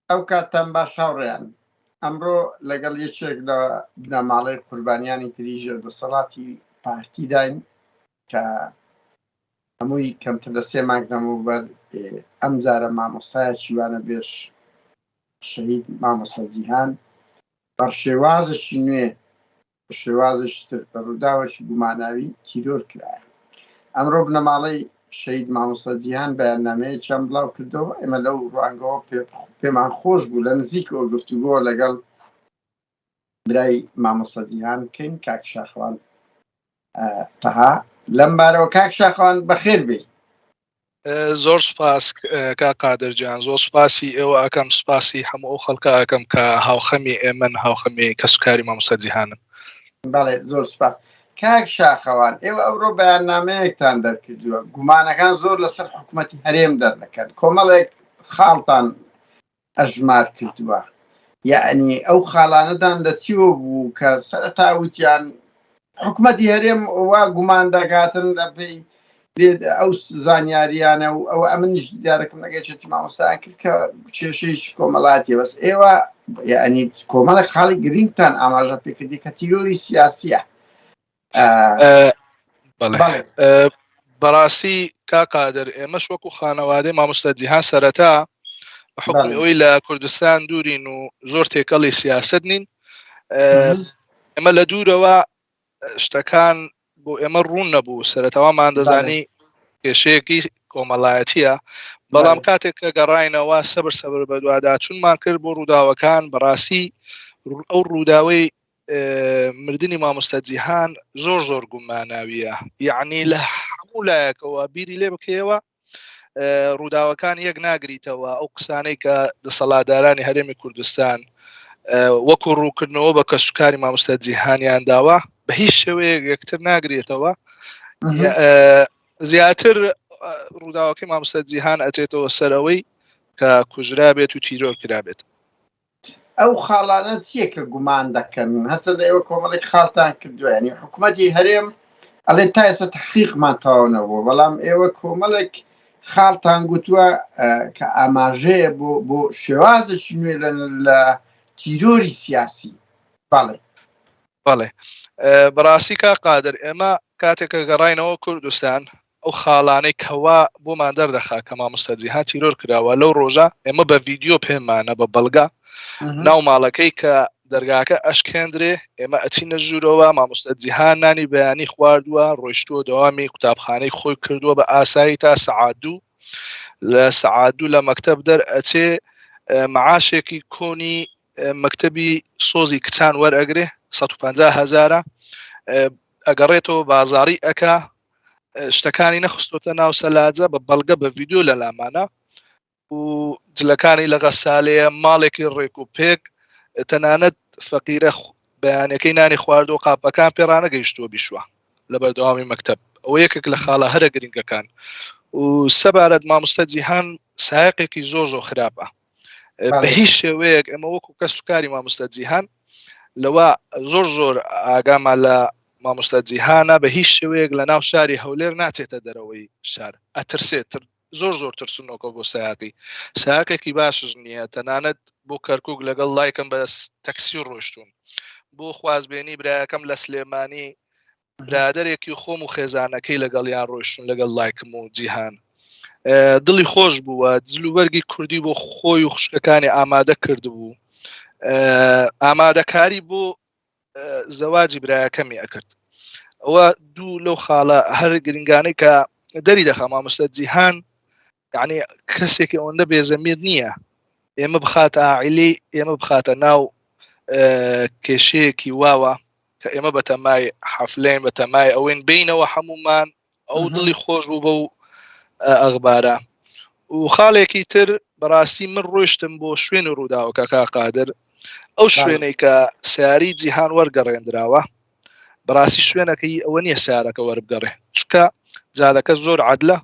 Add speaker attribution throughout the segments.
Speaker 1: ئەو کاتتان باش هاوڕێیان. ئەمڕۆ لەگەڵ یەکێک لە بنەماڵەی قوربانیانی تری ژێر دەسەڵاتی پارتیداین کە هەمووی کەمتر لە سێ مانگ لەمەوبەر ئەم جارە مامۆستایەکی وانە بێژ شەهید مامۆستا جیهان بە شێوازێکی نوێ بە شێوازێکی تر بە ڕووداوێکی گوماناوی تیرۆر کرایە. ئەمڕۆ بنەماڵەی شەهید مامۆستا جیهان بەیاننامەیەکیان بڵاو کردەوە، ئێمە لەو ڕوانگەوە پێمان خۆش بوو لە نزیکەوە گفتوگۆ لەگەڵ برای مامۆستا جیهان بکەین کاک شاخوان تەها لەم بارەوە کاک شاخوان بەخێر بێی.
Speaker 2: زۆر سوپاس کاک قادر گیان زۆر سوپاسی ئێوە ئەکەم سوپاسی هەموو ئەو خەڵکە ئەکەم کە هاوخەمی ئێمەن هاوخەمی کەسوکاری مامۆستا جیهانن.
Speaker 1: بەڵێ زۆر سوپاس کاک شاخەوان ئێوە ئەوڕۆ بەیاننامەیەکتان دەرکردووە گومانەکان زۆر لەسەر حکوومەتی هەرێم دەردەکەن کۆمەڵێک خاڵتان ئەژمار کردووە یەعنی ئەو خاڵانەتان لە چیوە بوو کە سەرەتا وتیان حکومەتی هەرێم وا گومان دەکاتن لە پێی ئەو زانیاریانە و ئەوە ئەمنیش دیارەکەم لەگەڵ مامۆستایان کرد کە کێشەیەکی کۆمەڵاتیە بەس ئێوە یعنی کۆمەڵێک خاڵی گرنگتان ئاماژە پێکردی کە تیرۆری سیاسیە
Speaker 2: بەڕاستی کا قادر ئێمەش وەکو خانەوادەی مامۆستا جیهان سەرەتا حکومی ئەوی لە کوردستان دوورین و زۆر تێکەڵی سیاست نین ئێمە لە دوورەوە شتەکان بۆ ئێمە ڕوون نەبوو سەرەتاوامان دەزانی کێشەیەکی کۆمەڵایەتیە بەڵام کاتێک کە گەڕاینەوە سەبر سەبر بەدواداچونمان کرد بۆ ڕووداوەکان بەڕاستی ئەو ڕووداوی مردنی مامۆستا جیهان زۆر زۆر گوماناویە یعنی لە هەموو لایەکەوە بیری لێ بکەیەوە ڕووداوەکان یەک ناگریتەوە ئەو قسانەی کە دەسەڵاتدارانی هەرێمی کوردستان وەکو ڕووکردنەوە بە کەسوکاری مامۆستا جیهانیان داوە بە هیچ شێوەیەک یەکتر ناگرێتەوە زیاتر ڕووداوەکەی مامۆستا جیهان ئەچێتەوە سەرەوەی کە کوژرابێت و تیرۆر کرابێت.
Speaker 1: ئەو خاڵانە چییە کە گومان دەکەن؟ هەرچەندە ئێوە کۆمەڵێک خاڵتان کردووە، یانی حکوومەتی هەرێم ئەڵێ تا ئێستا تحقیقمان تەواو نەبووە، بەڵام ئێوە کۆمەڵێک خاڵتان گوتووە کە ئاماژەیە بۆ بۆ شێوازێکی نوێ لە تیرۆری سیاسی. بەڵێ.
Speaker 2: بەڵێ بەڕاستی کا قادر ئێمە کاتێک کە گەڕاینەوە کوردستان ئەو خاڵانەی کەوا بۆمان دەردەخا کە مامۆستا جیهان تیرۆر کراوە لەو ڕۆژە ئێمە بە ڤیدیۆ پێمانە بە بەڵگە ناو ماڵەکەی کە دەرگاکە ئەشکێندرێ ئێمە ئەچینە ژوورەوە مامۆستا جیهان نانی بەیانی خواردووە ڕۆیشتووە دەوامی قوتابخانەی خۆی کردووە بە ئاسایی تا سەعات دوو لە سەعات دوو لە مەکتەب دەر ئەچێ معاشێکی کۆنی مەکتەبی سۆزی کچان وەرئەگرێ 150 هەزارە ئەگەڕێتەوە بازاری ئەکا شتەکانی نەخستۆتە ناو سەلاجە بە بەڵگە بە ڤیددیو لە لامانە و جلەکانی لە غەسالەیە ماڵێکی ڕێک و پێک تەنانەت فەقیرە بەیانەکەی نانی خواردو قاپەکان پێڕانەگەیشتووە بیشوە لە بەردەوامی مەکتب ئەوە یەکێک لە خاڵە هەرە گرنگەکان و سەبارەت مامۆستا جیهان سایقێکی زۆر زۆر خراپە بە هیچ شێوەیەک ئەمە وەکو کەس و کاری مامۆستا جیهان لەوە زۆر زۆر ئاگامان لە مامۆستا جیهانە بە هیچ شێوەیەک لە ناو شاری هەولێر ناچێتە دەرەوەی شار ئەترسێت زۆر زۆر ترسنۆکە بۆ سایقی ساقێکی باشش نییە تەنانەت بۆ کەرکک لەگەڵ لایکم بە تەکسی ڕۆشتون بۆ خوازبێنی برایەکەم لە سلێمانی برادەرێکی خۆم و خێزانەکەی لەگەڵیان ڕۆشتون لەگەڵ لایکم و جیهان دڵی خۆش بووە جلوبەرگی کوردی بۆ خۆی و خوشکەکانی ئامادە کردبوو ئامادەکاری بۆ زەواجی برایەکەمی ئەکرد ئەوە دوو لەو خاڵە هەر گرنگانەی کە دەری دەخا مامۆستا جیهان یعنی کەسێکی ئەوەندە بێزەمیر نییە ئێمە بخاتە عیلی ئێمە بخاتە ناو کێشەیەکی واوە کە ئێمە بەتەمای حەفلەین بەتەمای ئەوەین بینەوە هەمومان ئەو دڵی خۆش بوو بەو ئەخبارە و خاڵێکی تر بەڕاستی من ڕۆشتم بۆ شوێن و ڕووداوەکە کا قادر ئەو شوێنەی کە سیاری جیهان وەرگەڕێنراوە بەڕاستی شوێنەکەی ئەوە نییە سیارەکە وەربگەڕێ چکە جادەکە زۆر عادلە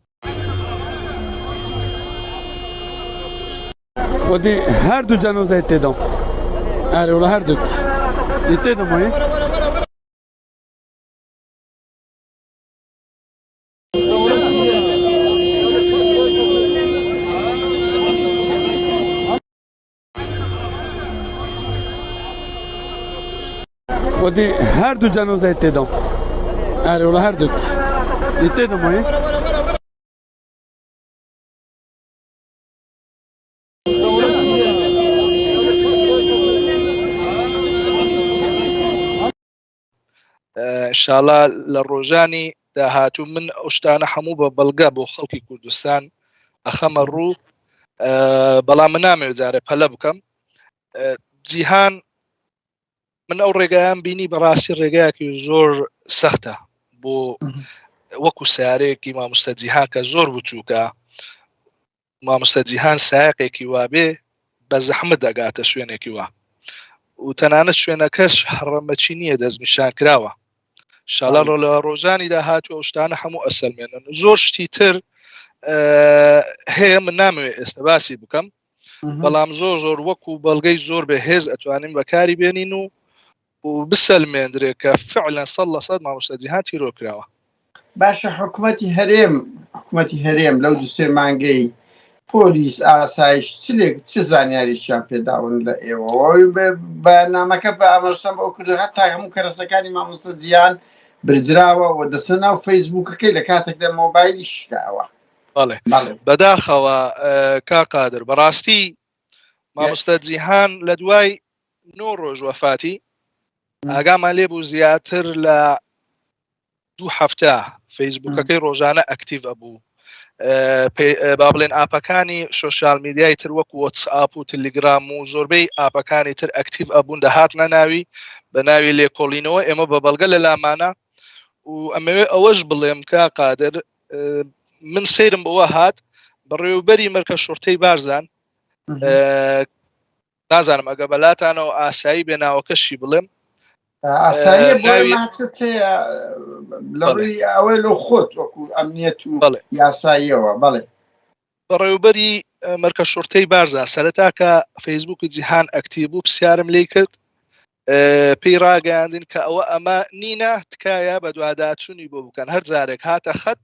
Speaker 3: خودی هەردوو جەنازەی تێدام ئەرێ وڵا هەردووک تێدام وایە خودی هەردوو جەنۆزەی تێدام ئەرێ وڵا هەردووک تێدەم وی
Speaker 2: ئینشاڵا لە ڕۆژانی داهاتوو من ئەو شتانە هەموو بە بەڵگە بۆ خەڵکی کوردستان ئەخەمە ڕوو بەڵام من نامەوێت جارێ پەلە بکەم جیهان من ئەو ڕێگایان بینی بەڕاستی ڕێگایەکی زۆر سەختە بۆ وەکو سیارەیەکی مامۆستا جیهان کە زۆر بچووکە مامۆستا جیهان سایەقێکی وابێ بە زەحمەت دەگاتە شوێنێکی وا و تەنانەت شوێنەکەش هەڕەمەکی نییە دەستنیشان کراوە شاڵە ڕۆ لە ڕۆژانی داهاتوو ئەو شتانە هەموو ئەسەلمێنن زۆر شتی تر هەیە من نامەوێت ئێستا باسی بکەم بەڵام زۆر زۆر وەکو بەڵگەی زۆر بە هێز ئەتوانین بەکاری بێنین و و بسەلمێندرێ کە فعلا 100% مامۆستا جیهان تیرۆر کراوە.
Speaker 1: باشە حکومەتی هەرێم حکومەتی هەرێم لەو دوسێ مانگەی پۆلیس ئاسایش چ لێک چ زانیاریشیان پێداون لە ئێوەوە بەیاننامەکە بە ئاماژەتان بەوە کردو هەتا هەموو کەرەسەکانی مامۆستا جیهان بردراوە و دەچنە ناو فەیسبووکەکەی لە کاتێکدا مۆبایلی شکاوە.
Speaker 2: بەڵێ بەداخەوە کا قادر بەڕاستی مامۆستا جیهان لە دوای نۆ ڕۆژ وەفاتی ئاگامان لێ بوو زیاتر لە دوو هەفتە فەیسبوکەکەی ڕۆژانە active ئەبوو با بڵێن ئاپەکانی social media ی تر وەکو واتسئاپ و تەلیگرام و زۆربەی ئاپەکانی تر active ئەبوون دەهاتنە ناوی بە ناوی لێکۆڵینەوە ئێمە بە بەڵگە لە لامانە و ئەمەوێ ئەوەش بڵێم کە قادر من سەیرم بەوە هات بەڕێوبەری مەرکە شورتەی بارزان نازانم ئەگە بەلاتانەوە ئاسایی بێ ناوەکەشی بڵێم
Speaker 1: ئاساییە بۆ هەیە لە ڕووی ئەوەی لۆ خۆت وەکو ئەمنیەت و یاساییەوە بەڵێ.
Speaker 2: بەڕێوبەری مەرکە شورتەی بارزان سەرەتا کە فەیسبووکی جیهان active بوو پرسیارم لی کرد پێی ڕاگەیاندین کە ئەوە ئەمە نینە تکایە بەدواداچوونی بۆ بکەن هەر جارێک هاتە خەت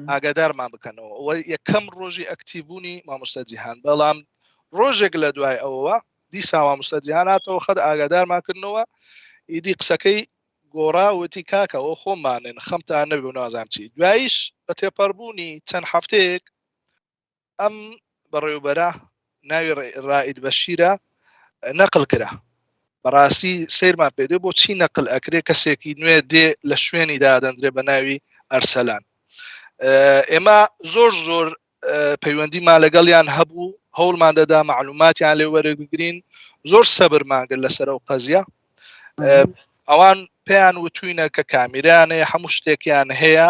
Speaker 2: ئاگادارمان بکەنەوە ئەوە یەکەم ڕۆژی active بوونی مامۆستا جیهان بەڵام ڕۆژێک لە دوای ئەوەوە دیسا مامۆستا جیهان هاتەوە خەت ئاگادارمان کردنەوە ئیدی قسەکەی گۆڕا وتی کاکە ئەوە خۆمانن خەمتان نەبێ و نازانم چی دواییش بە تێپەڕبوونی چەند هەفتەیەک ئەم بەڕێوبەرە ناوی ڕائید بەشیرە نەقل کرا بەڕاستی سیرمان پێ دێ بۆچی نەقل ئەکرێ کەسێکی نوێ دێ لە شوێنی دادەندرێ بە ناوی ئەرسەلان ئێمە زۆر زۆر پەیوەندیمان لەگەڵیان هەبوو هەوڵمان دەدا معلوماتیان لێ وەرەگرین زۆر سەبرمان کرد لەسەر ئەو قەزیە ئەوان پێیان وتوینە کە کامیرایان هەیە هەموو شتێکیان هەیە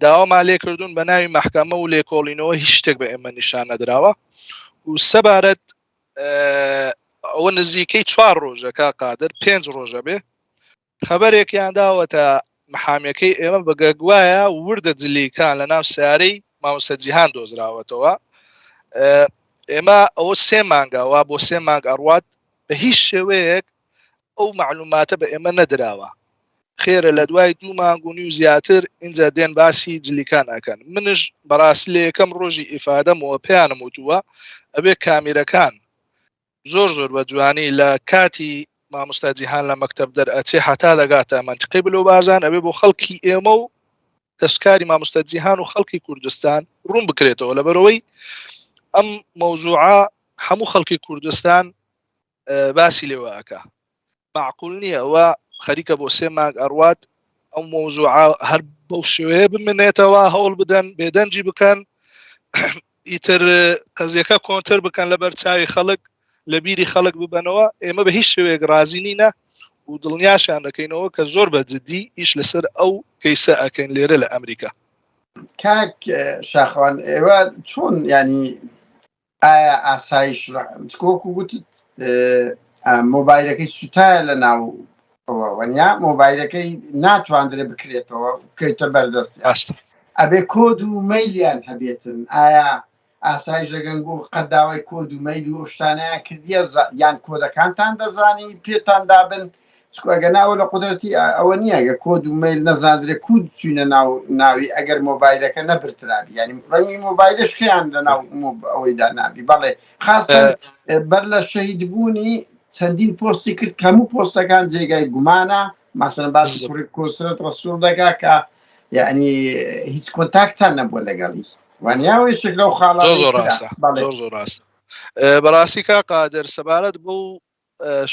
Speaker 2: داوامان لێکردوون بە ناوی مەحکەمە و لێکۆڵینەوە هیچ شتێک بە ئێمە نیشان نەدراوە و سەبارەت ئەوە نزیکەی چوار ڕۆژەکە قادر پێنج ڕۆژە بێ خەبەرێکیان داوەتە محامیەکەی ئێمە بە گەگوایە وردە جلیکان لە ناو سیارەی مامۆستا جیهان دۆزراوەتەوە ئێمە ئەوە سێ مانگە وا بۆ سێ مانگ ئەڕوات بە هیچ شێوەیەک ئەو معلوماتە بە ئێمە نەدراوە خێرە لە دوای دوو مانگ و نیو زیاتر اینجا دێن باسی جلیکان ئەکەن منش بەڕاستی لە یەکەم ڕۆژی ئیفادەمەوە پێیانم وتووە ئەبێ کامیرەکان زۆر زۆر بە جوانی لە کاتی مامۆستا جیهان لە مەکتەب دەرئەچێ هەتا دەگاتە مەنتیقەی بلۆ بارزان ئەبێ بۆ خەڵکی ئێمە و دەستکاری مامۆستا جیهان و خەڵکی کوردستان ڕوون بکرێتەوە لەبەرەوەی ئەم مەوزوعە هەموو خەڵکی کوردستان باسی لێوە ئەکا معقول نییە ئەوە خەریکە بۆ سێ مانگ ئەڕوات ئەو مەوزوعە هەر بەو شێوەیە بمێنێتەوە هەوڵ بدەن بێدەنجی بکەن ئیتر قەزیەکە کۆنتر بکەن لەبەر چاوی خەڵک لە بیری خەڵک ببەنەوە ئێمە بە هیچ شێوەیەک ڕازی نینە و دڵنیاشیان دەکەینەوە کە زۆر بە جدی ئیش لەسەر ئەو کەیسە ئەکەین لێرە لە ئەمریکا.
Speaker 1: کاک شاخوان ئێوە چۆن ینی ئایا ئاسایش وەکو گوتت مۆبایلەکەی سوتایە لە ناو وەنیا مۆبایلەکەی ناتواندرێ بکرێتەوە بکەیتە بەردەست ئەبێ کۆد و مەیلیان هەبێتن ئایا ئاسایش لە گەنگۆ قەت داوای کۆد و مەیل و شتانیان کردیە یان کۆدەکانتان دەزانی پێتان دابن چکو ئەگەر ناوە لە قودرەتی ئەوە نییە گە کۆد و مەیل نەزاندرێ کو چوینە ناو ناوی ئەگەر مۆبایلەکە نەبرترابی یعنی ڕەنگی مۆبایلش خیان لە ناو ئەوەیدا نابی بەڵێ خاستن بەر لە شەهید بوونی چەندین پۆستی کرد کە هەموو پۆستەکان جێگای گومانە ماسەن باسی کوڕی کۆسرەت ڕەسوڵ دەکا کە یعنی هیچ contact تان نەبووە لەگەڵی وانیاوە یەکێک لەو خاڵە
Speaker 2: زۆر ڕاستە زۆر زۆر ڕاستە بەڕاستی کا قادر سەبارەت بەو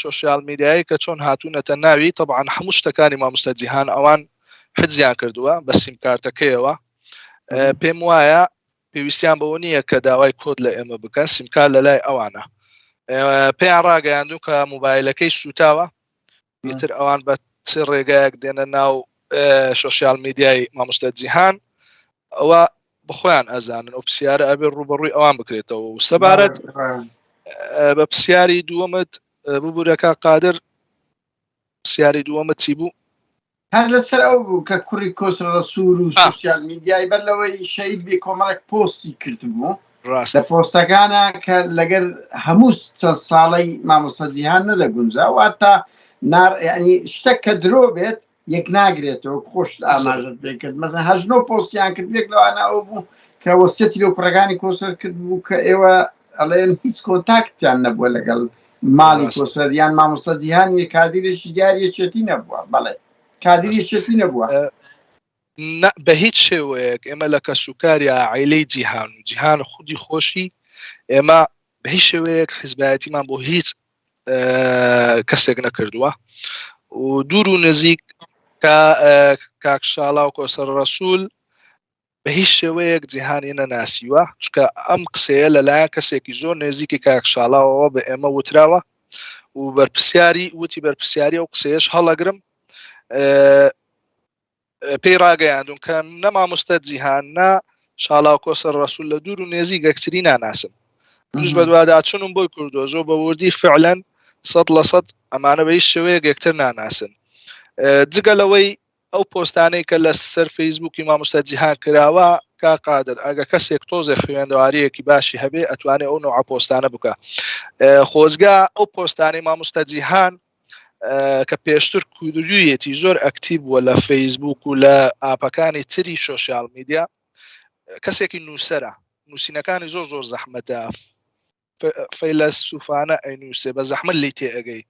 Speaker 2: social media یی کە چۆن هاتوونەتە ناوی تەبعەن هەموو شتەکانی مامۆستا جیهان ئەوان حجزیان کردووە بە سیم کارتەکەیەوە پێم وایە پێویستیان بەوە نییە کە داوای کۆد لە ئێمە بکەن سیمکار لە لای ئەوانە پێیان ڕاگەیاندو کە موبایلەکەی سوتاوە ئیتر ئەوان بە چ ڕێگایەک دێنە ناو social media ی مامۆستا جیهان ئەوە بەخۆیان ئەزانن ئەو پرسیارە ئەبێ ڕوبەڕووی ئەوان بکرێتەوە و سەبارەت بە پرسیاری دووەمت ببوورەکە قادر پرسیاری دووەمت چی بوو؟
Speaker 1: هەر لەسەر ئەو بوو کە کوڕی کۆسرە ڕەسوور و social media ی بەر لەوەی شەهید بێ کۆمەڵێک پۆستی کردبوو
Speaker 2: ڕاست
Speaker 1: لە پۆستەکانە کە لەگەر هەموو چەند ساڵەی مامۆستا جیهان نەدەگونجا واتە نار یعنی شتێک کە درۆ بێت یەک ناگرێتەوە خۆشت ئاماژەت پێ کرد مەسەن هەژنۆ پۆستیان کرد یەک لەوانە ئەو بوو کە وەسیەتی لەو کوڕەکانی کۆسرەت کرد بوو کە ئێوە ئەڵێن هیچ contact یان نەبووە لەگەڵ ماڵی کۆسرەت یان مامۆستا جیهان یە کادیرێکی دیار یەکێتی نەبووە بەڵێ کادیری یەکێتی نەبووە.
Speaker 2: نا بە هیچ شێوەیەک ئێمە لە کەسوکار یا عیلەی جیهان و جیهان خودی خۆشی ئێمە بە هیچ شێوەیەک حیزبایەتیمان بۆ هیچ کەسێک نەکردووە و دوور و نزیک کاک شاڵاو کۆسەر ڕەسوول بە هیچ شێوەیەک جیهانی نەناسیوە چونکە ئەم قسەیە لەلایەن کەسێکی زۆر نێزیکی کاک شاڵاوەوە بە ئێمە وتراوە و بەرپسیاری وتی بەرپسیاری ئەو قسەیەش هەڵەگرم پێی ڕاگەیاندون کە نە مامۆستا جیهان نە شاڵاو کۆسەر ڕەسول لە دوور و نێزیک یەکتری ناناسن منیش بەدواداچونم بۆی کردووە زۆر بە وردی فعلەن 100% ئەمانە بە هیچ شێوەیەک یەکتر ناناسن جگە لەوەی ئەو پۆستانەی کە لە سەر فەیسبووکی مامۆستا جیهان کراوە کا قادر ئەگە کەسێک تۆزێ خوێندەواریەکی باشی هەبێ ئەتوانێ ئەو نوعە پۆستانە بکە خۆزگا ئەو پۆستانەی مامۆستا جیهان کە پێشتر کوردویەتی زۆر active بووە لە فەیسبوک و لە ئاپەکانی تری social media کەسێکی نووسرە نووسینەکانی زۆر زۆر زەحمەتە فەیلەسوفانە ئەینووسێ بە زەحمەت لی تێ ئەگەی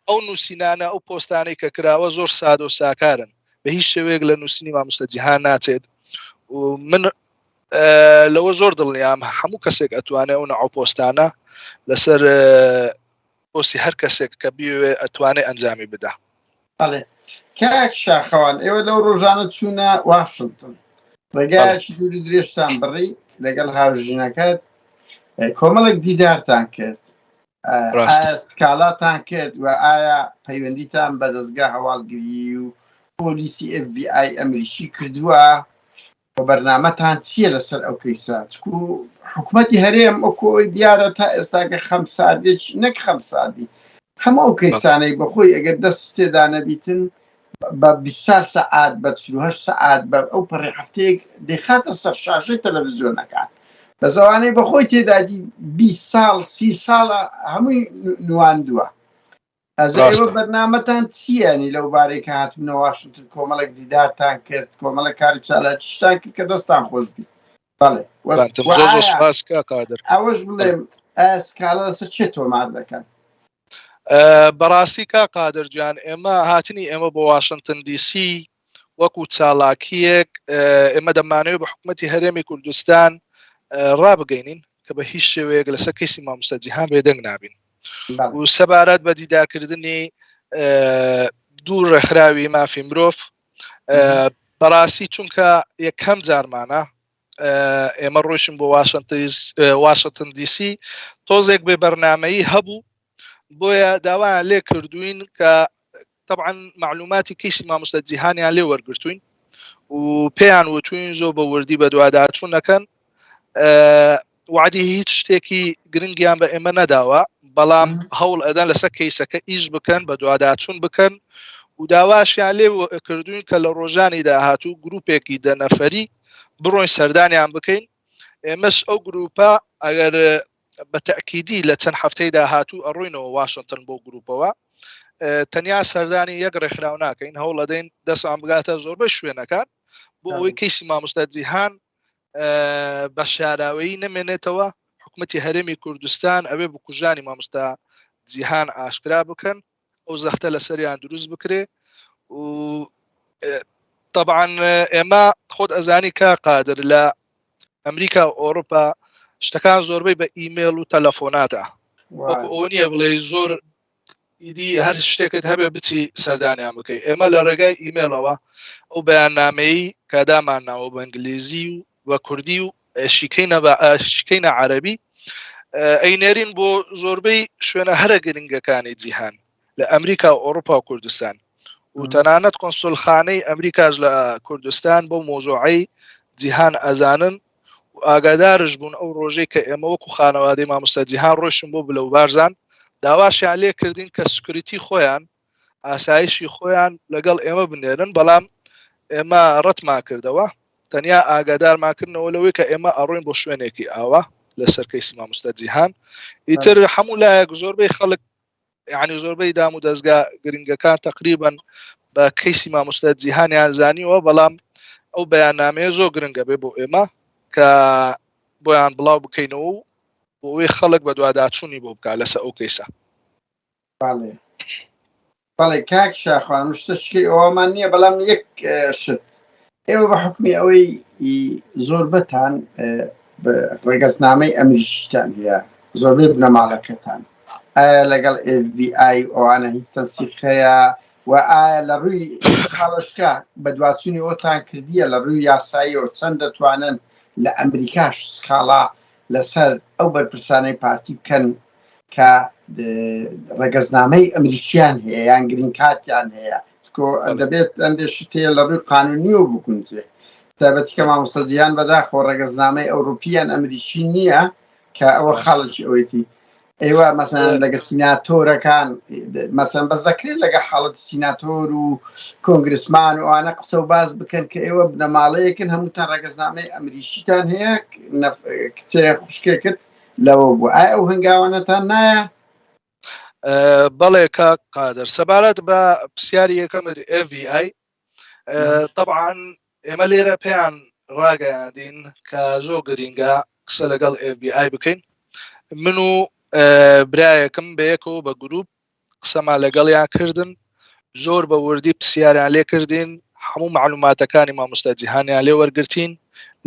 Speaker 2: ئەو نووسینانە ئەو پۆستانەی کە کراوە زۆر سادە و ساکارن بە هیچ شێوەیەک لە نووسینی مامۆستا جیهان ناچێت و من لەوە زۆر دڵنیام هەموو کەسێک ئەتوانێت ئەو نەعو پۆستانە لەسەر پۆستی هەر کەسێک کە بیەوێ ئەتوانێ ئەنجامی بدا.
Speaker 1: بەڵێ کاک شاخەوان ئێوە لەو ڕۆژانە چوونە واشنتن ڕێگایەکی دوور و درێژتان بڕی لەگەڵ هاوژینەکەت کۆمەڵێک دیدارتان کرد ئایا سکاڵاتان کرد و ئایا پەیوەندیتان بە دەستگا هەواڵگری و پۆلیسی FBI ئەمریکی کردووە و بەرنامەتان چییە لەسەر ئەو کەیسە چکو حکوومەتی هەرێم وەکو ئەوەی دیارە تا ئێستاکە خەمساردێک نەک خەمساردی هەموو ئەو کەیسانەی بەخۆی ئەگەر دەست تێدا نەبیتن بە 24 سەعات بە 48 سەعات بە ئەو پەڕی هەفتەیەک دەیخاتە سەر شاشەی تەلەڤزیۆنەکان بەس ئەوانەی بەخۆی تێداجی 20 ساڵ 30 ساڵە هەمووی نواندووە ئەجا ئێوە
Speaker 2: ڕاستە.
Speaker 1: بەرنامەتان چییە یانی لەو بارەی کە هاتبوونە واشنتن کۆمەڵێک دیدارتان کرد کۆمەڵێک کاری چالاکیشتان کرد کە دەستان خۆش بی بەڵێ وە
Speaker 2: بانتم
Speaker 1: وە
Speaker 2: زۆر زۆر
Speaker 1: ئایا
Speaker 2: سپاس کاک قادر
Speaker 1: ئەوەش
Speaker 2: بەڵێ.
Speaker 1: بڵێم ئایا سکاڵا لەسەر چێ تۆمار دەکەن؟
Speaker 2: بەڕاستی کاک قادر گیان ئێمە هاتنی ئێمە بۆ واشنتن دی سی وەکو چالاکییەک ئێمە دەمانەوێت بە حکوومەتی هەرێمی کوردستان ڕابگەینین کە بە هیچ شێوەیەک لەسەر کەیسی مامۆستا جیهان بێدەنگ نابین و سەبارەت بە دیداکردنی دوو ڕێکخراوی مافی مرۆڤ بەڕاستی چونکە یەکەم جارمانە ئێمە ڕۆیشتین بۆ واشنتن دیسی تۆزێک بێ بەرنمەیی هەبوو بۆیە داوایان لێ کردوین کە طبعا معلوماتی کەیسی مامۆستا جیهانیان لێ وەرگرتوین و پێیان وتوین زۆر بە وردی بەدواداچوون نەکەن وعدی هیچ شتێکی گرنگیان بە ئێمە نەداوە بەڵام هەوڵ ئەدەن لەسەر کەیسەکە ئیش بکەن بە دواداچوون بکەن و داواشیان لێ کردوین کە لە ڕۆژانی داهاتوو گروپێکی دە نەفەری بڕۆین سەردانیان بکەین ئێمەش ئەو گروپە ئەگەر بە تەئکیدی لە چەند هەفتەی داهاتوو ئەڕۆینەوە واشنتن بۆ گروپەوە تەنیا سەردانی یەک ڕێکخراو ناکەین هەوڵەدەین دەستمان بگاتە زۆربەی شوێنەکان بۆ ئەوەی کەیسی مامۆستا جیهان بە شاراوەیی نەمێنێتەوە حکوومەتی هەرێمی کوردستان ئەوێ بکوژانی مامۆستا جیهان ئاشکرا بکەن ئەو زەختە لەسەریان دروست بکرێ و طبعا ئێمە خۆت ئەزانی کا قادر لە ئەمریکا و ئەوروپا شتەکان زۆربەی بە ئیمێل و تەلەفۆناتە وەکو ئەوە نییە بڵێ زۆر ئیدی هەر شتێکت هەبێ بچی سەردانیان بکەی ئێمە لە ڕێگای ئیمێڵەوە ئەو بەیاننامەیی کە دامان ناوە بە ئینگلیزی و بە کوردی و شیکەینە بە شیکەینە عەرەبی ئەینێرین بۆ زۆربەی شوێنە هەرە گرنگەکانی جیهان لە ئەمریکا و ئەوروپا و کوردستان و تەنانەت قنسولخانەی ئەمریکاش لە کوردستان بۆ مۆزۆعی جیهان ئەزانن و ئاگادارش بوون ئەو ڕۆژەی کە ئێمە وەکو خانەوادەی مامۆستا جیهان ڕۆشتن بۆ بلەو بارزان داواشیان لێ کردین کە security خۆیان ئاسایشی خۆیان لەگەڵ ئێمە بنێرن بەڵام ئێمە ڕەتمان کردەوە تەنیا ئاگادارمان کردنەوە لەوەی کە ئێمە ئەڕۆین بۆ شوێنێکی ئاوا لەسەر کەیسی مامۆستا جیهان ئیتر هەموو لایەک زۆربەی خەڵک یعنی زۆربەی دام و دەستگا گرنگەکان تقریبا بە کەیسی مامۆستا جیهانیان زانیوە بەڵام ئەو بەیاننامەیە زۆر گرنگە بێ بۆ ئێمە کە بۆیان بڵاو بکەینەوە و بۆ ئەوەی خەڵک بەدواداچوونی بۆ بکات لەسەر ئەو کەیسە.
Speaker 1: بەڵێ بەڵێ کاک شاخوان من شتە شکەی ئەومان نییە بەڵام یەک شت ئێوە بە حکمی ئەوەی زۆربەتان ڕێگەزنامەی ئەمریکیتان هەیە زۆربەی بنەماڵەکەتان ئایا لەگەڵ FBI ئەوانە هیچ تەنسیق هەیە و ئایا لە ڕووی خاڵشکە بەدواچوونی ئەوتان کردیە لە ڕووی یاساییەوە چەند دەتوانن لە ئەمریکاش سکاڵا لەسەر ئەو بەرپرسانەی پارتی بکەن کە ڕەگەزنامەی ئەمریکیان هەیە یان گرین کارتیان هەیە دەبێت ئەندێ شت هەیە لە ڕووی قانونیەوە بگونجێ تایبەتی کە مامۆستا جیهان بەداخەوە ڕەگەزنامەی ئەوروپیان ئەمریکی نییە کە ئەوە خاڵێکی ئەوەیتی ئێوە مەسەن لەگە سیناتۆرەکان مەسەن بەس دەکرێت لەگە حاڵەت سیناتۆر و کۆنگرسمان و ئەوانە قسە و باز بکەن کە ئێوە بنەماڵەیەکن هەمووتان ڕەگەزنامەی ئەمریکیتان هەیە کچێ خوشکێکت لەوە بوو ئایا ئەو هەنگاوانەتان نایە؟
Speaker 2: بەڵێ کاک قادر سەبارەت بە پرسیاری یەکەمت FBI طبعا ئێمە لێرە پێیان ڕاگەیاندین کە زۆر گرینگە قسە لەگەڵ FBI بکەین من و برایەکم بەیەکەوە بە گروپ قسەمان لەگەڵیان کردن زۆر بە وردی پرسیاریان لێ کردین هەموو معلوماتەکانی مامۆستا جیهانیان لێ وەرگرتین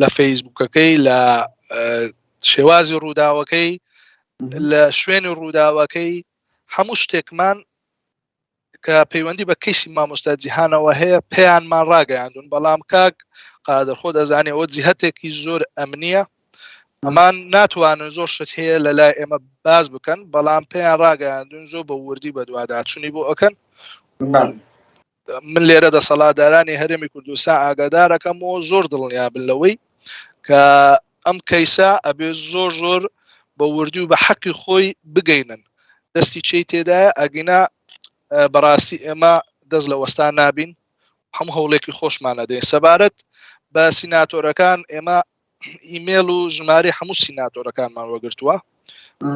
Speaker 2: لە فەیسبوکەکەی لە شێوازی ڕووداوەکەی لە شوێنی ڕووداوەکەی هەموو شتێکمان کە پەیوەندی بە کەیسی مامۆستا جیهانەوە هەیە پێیانمان ڕاگەیاندون بەڵام کاک قادر خۆ دەزانێ ئەوە جیهتێکی زۆر ئەمنیە ئەمان ناتوانن زۆر شت هەیە لە لای ئێمە باز بکەن بەڵام پێیان ڕاگەیاندون زۆر بە وردی بەدواداچوونی بۆ ئەکەن من لێرە دەسەڵاتدارانی هەرێمی کوردستان ئاگادارەکەم و زۆر دڵنیا بن لەوەی کە ئەم کەیسە ئەبێ زۆر زۆر بە وردی و بە حەقی خۆی بگەینن دەستی چی تێدایە ئەگینا بەڕاستی ئێمە دەست لە وەستان نابین هەموو هەوڵێکی خۆشمان ئەدەین سەبارەت بە سیناتۆرەکان ئێمە ئیمێل و ژمارەی هەموو سیناتۆرەکانمان وەگرتووە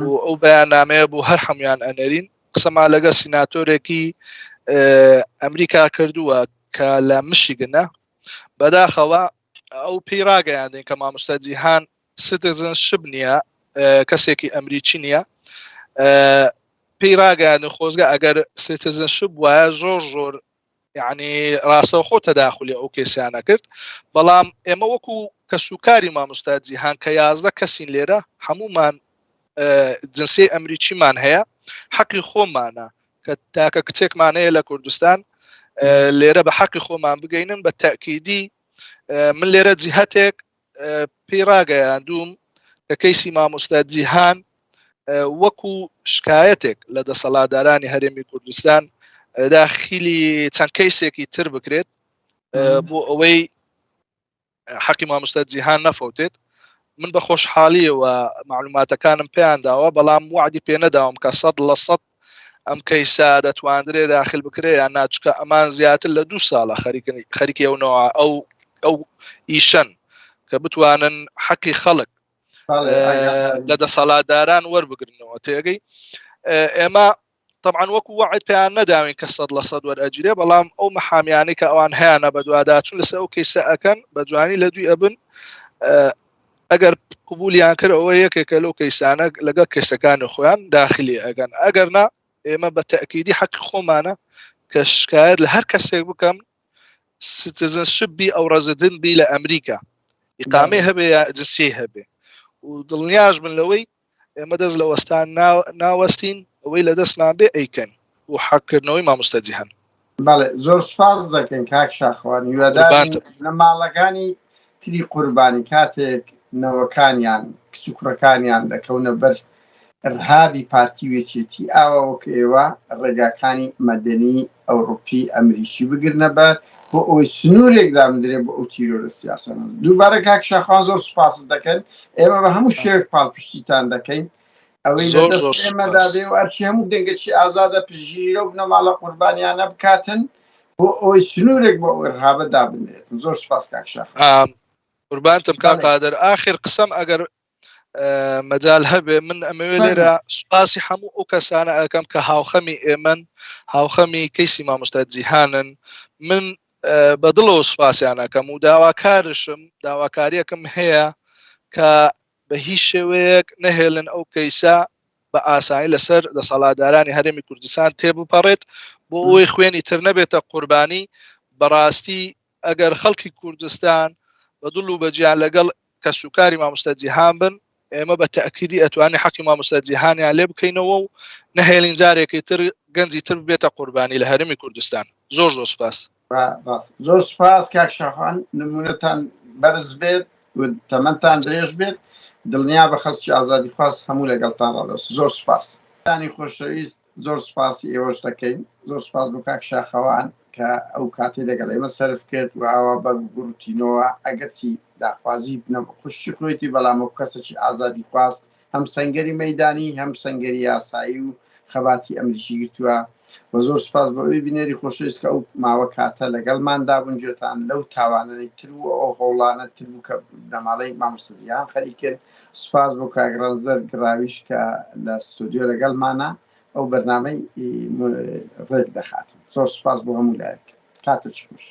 Speaker 2: و ئەو بەیاننامەیە بۆ هەر هەمویان ئەنێرین قسەمان لەگە سیناتۆرێکی ئەمریکا کردووە کە لە مشیگنە بەداخەوە ئەو پێی ڕاگەیاندین کە مامۆستا جیهان citizenship نییە کەسێکی ئەمریکی نییە پێی ڕاگەیاندن خۆزگە ئەگەر citizenship وایە زۆر زۆر یعنی ڕاستەوخۆ تەداخلی ئەو کەیسیانە کرد بەڵام ئێمە وەکو کەسوکاری مامۆستا جیهان کە 11 کەسین لێرە هەمومان جنسی ئەمریکیمان هەیە حەقی خۆمانە کە تاکە کچێکمان هەیە لە کوردستان لێرە بە حەقی خۆمان بگەینن بە تەکیدی من لێرە جیهتێک پێی ڕاگەیاندووم کە کەیسی مامۆستا جیهان وەکو شکایەتێک لە دەسەڵاتدارانی هەرێمی کوردستان داخلی چەند کەیسێکی تر بکرێت بۆ ئەوەی حەقی مامۆستا جیهان نەفەوتێت من بە خۆشحاڵیەوە معلوماتەکانم پێیان داوە بەڵام وعدی پێ نەداوم کە 100% ئەم کەیسە دەتواندرێ داخل بکرێ یان نا چکە ئەمان زیاتر لە دوو ساڵە خەریکی ئەو نەوە ئەو ئەو ئیشەن کە بتوانن حەقی خەڵک لە دەسەڵاتداران وەربگرنەوە تێگەی ئێمە طبعا وەکو وعد پێیان نەداوین کە 100% وەرئەگیرێ بەڵام ئەو محامیانەی کە ئەوان هەیانە بەدواداچون لەسەر ئەو کەیسە ئەکەن بە جوانی لە دوی ئەبن. ئەگەر قبولیان کرد ئەوە یەکێکە لەو کەیسانە لەگەڵ کەیسەکانی خۆیان داخلی ئەگەن، ئەگەر نا ئێمە بە تەئکیدی حەقی خۆمانە کە شکایەت لە هەر کەسێک بکەم citizenship بی ئەو resident بی لە ئەمریکا ئیقامەی هەبێ یا جنسیەی هەبێ و دڵنیاش بن لەوەی ئێمە دەست لە وەستان ناوەستین ئەوەی لە دەستمان بێ ئەیکەن و حەقکردنەوەی مامۆستا جیهان.
Speaker 1: بەڵێ زۆر سوپاس دەکەین کاک شاخوان هیوادارین لە ماڵەکانی تری قوربانی کاتێک نەوەکانیان کچ و کوڕەکانیان دەکەونە بەر ئرهابی پارتی و یەکێتی ئاوا وەک ئێوە ڕێگاکانی مەدەنی ئەوڕوپی ئەمریکی بگرنە بەر بۆ ئەوەی سنوورێک دابندرێ بۆ ئەو تیرۆرە سیاسانە. دووبارە کاک شاخوان زۆر سوپاست دەکەن ئێمە بە هەموو شێوەیەک پاڵپشتیتان دەکەین ئەوەی لە دەست ئێمەدا بێ و ئەرکی هەموو دەنگەکی ئازادە پشتگیری لەو بنەماڵە قوربانیانە بکاتن بۆ ئەوەی سنوورێک بۆ ئەو ئرهابە دابنرێت. زۆر سوپاس کاک شاخوان.
Speaker 2: قوربانتم کاک قادر ئاخر قسەم ئەگەر مەجال هەبێ من ئەمەوێ لێرە سوپاسی هەموو ئەو کەسانە ئەەکەم کە هاوخەمی ئێمەن هاوخەمی کەیسی مامۆستا جیهانن من بە دڵەوە سوپاسیان ئەەکەم و داواکارشم داواکاریەکەم هەیە کە بە هیچ شێوەیەک نەهێڵن ئەو کەیسە بە ئاسانی لەسەر دەسەڵاتدارانی هەرێمی کوردستان تێبپەڕێت بۆ ئەوەی خوێنی تر نەبێتە قوربانی بەڕاستی ئەگەر خەڵکی کوردستان بە دڵ و بەجیان لەگەڵ کەسوکاری مامۆستا جیهان بن ئێمە بە تەئکیدی ئەتوانین حەقی مامۆستا جیهانیان لێ بکەینەوە و نەهێڵین جارێکی تر گەنجی تر ببێتە قوربانی لە هەرێمی کوردستان. زۆر زۆر سوپاس.
Speaker 1: ڕاست زۆر سوپاس کاک شاخان نمونەتان بەرز بێت و تەمەنتان درێژ بێت دڵنیا بە خەڵکی ئازادیخواز هەموو لەگەڵتان ڕادەست زۆر سوپاس. تانی خۆشەویست زۆر سوپاسی ئێوەش دەکەین زۆر سوپاس بۆ کاک شاخەوان کە ئەو کاتی لەگەڵ ئێمە سەرف کرد و ئاوا بە گوڕتینەوە ئەگەرچی داخوازی بنەم خوشکی خۆیەتی بەڵام وەک کەسێکی ئازادی خواست هەم سەنگەری مەدانی هەم سەنگەری یاسایی و خەباتی ئەمریکی گرتووە و زۆر سوپاس بۆ ئەوی بینەری خۆشەویست کە ئەو ماوە کاتە لەگەڵماندا بوون گوێتان لەو تاوانەی تر و ئەو هەوڵانە تر بوو کە بنەماڵەی مامۆستا جیهان خەریکن سوپاس بۆ کاک ڕەنجدەر گڕاویش کە لە ستۆدیۆ لەگەڵمانە ئەو بەرنامەی ڕێک دەخات. زۆر سوپاس بۆ هەموو لایەک. کاتێکی خۆش.